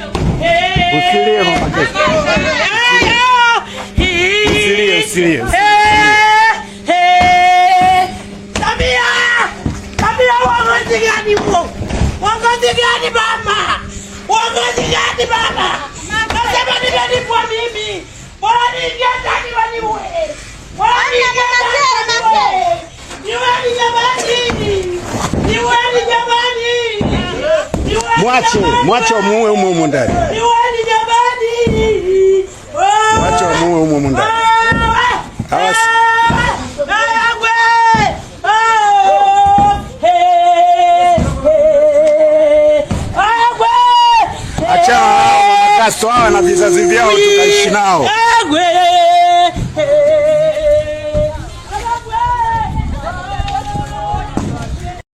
Usilie mama Kesho. Usilie, usilie. Samia! Samia, uongozi gani huo? Uongozi gani mama? Uongozi gani mama? Nasema nimelipwa mimi. Bora niingie ndani waniue. Bora niingie ndani waniue. Niweni jamani. Niweni jamani. Niweni Mwache, jamani. mwache wamuue humo humo ndani. Niweni jamani. Mwache wamuue humo humo ndani. Hawa acha hao Mama Castro hawa na vizazi vyao tutaishi nao.